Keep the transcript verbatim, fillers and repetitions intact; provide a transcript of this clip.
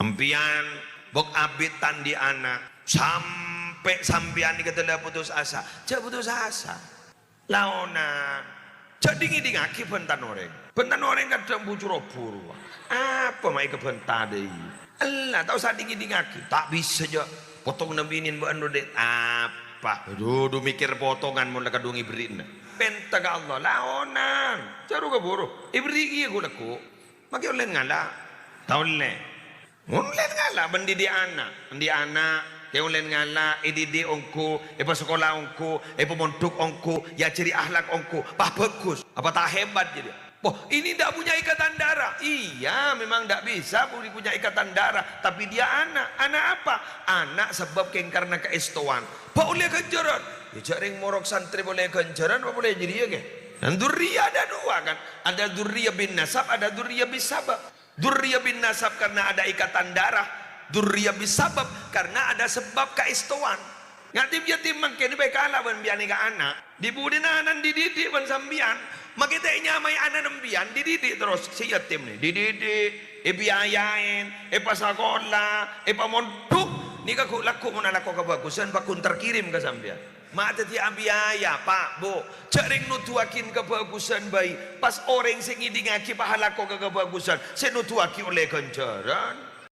Sampèyan, bâk abit ta' andi' ana', sampè' sampèyan nèka dâlla putus asa. Jhâ' putus asa. Laonan. Jhâ' dhing-ngèdhingngaghi bhântan orèng. Bhântan orèng kadhâng bu-coro buru. Apa ma' èkabhânta dâi? Ella, ta' osa dhing-ngèdhingngaghi. Ta' bisa, jhâ'. Potong nabinin bâ'ân dodhe. Apa? Dudu mikir potongan mon la kadhung èberri'na. Penta ka Allah. Laonan. Jhâ' ru-kaburu. Èberri' kèya ghu-lagghu. Makè ollè ngala'? Ta' ollè. Mon ollè ngala' bân didik ana'. Andi' ana', kè ollè ngala', èdidik ongghu, èpasakola ongghu, èpamondhuk ongghu, èajhâri akhlak ongghu. Wah, bhâghus. Apa ta' hebat jârèya? Wah, ini ndak punya ikatan darah. Iya, memang ndak bisa pu-, punya ikatan darah. Tapi dia anak. Anak apa? Anak sebab kèng karena kaèstowan. Bâ' ollè ghânjhârân. Ya, jhâ' rèng morok santrè bâ' ollè ghânjhârân apa polè jârèya, kè? Dan dzurriyah ada dua, kan? Ada dzurriyah bin nasab, ada dzurriyah bin sabab. Dzurriyah bin nasab karena ada ikatan darah, dzurriyah bin sabab karena ada sebab kaèstowan. Yatim-yatim mangkèn bhâi kala bân bi'anèka ana'. Di budina anan dididik bân sampèyan, makè ta' ènyamaè ana' sampèyan, dididik terros sè yatim nè, dididik, èbiayaè, èpasakola, èpamondhuk. Nèka ghu-, lagghu' mon alako kabhâghusân, pagghun terkirim ka sampèyan. Ma' dhâddhi abiaya, Pa', Bu'. Jhâ' rèng noduwaghin kabhâghusân bhâi. Pas orèng sè ngèdhingngaghi pas alako ka kabhâghusân, sè noduwaghi ollè ghânjhârân.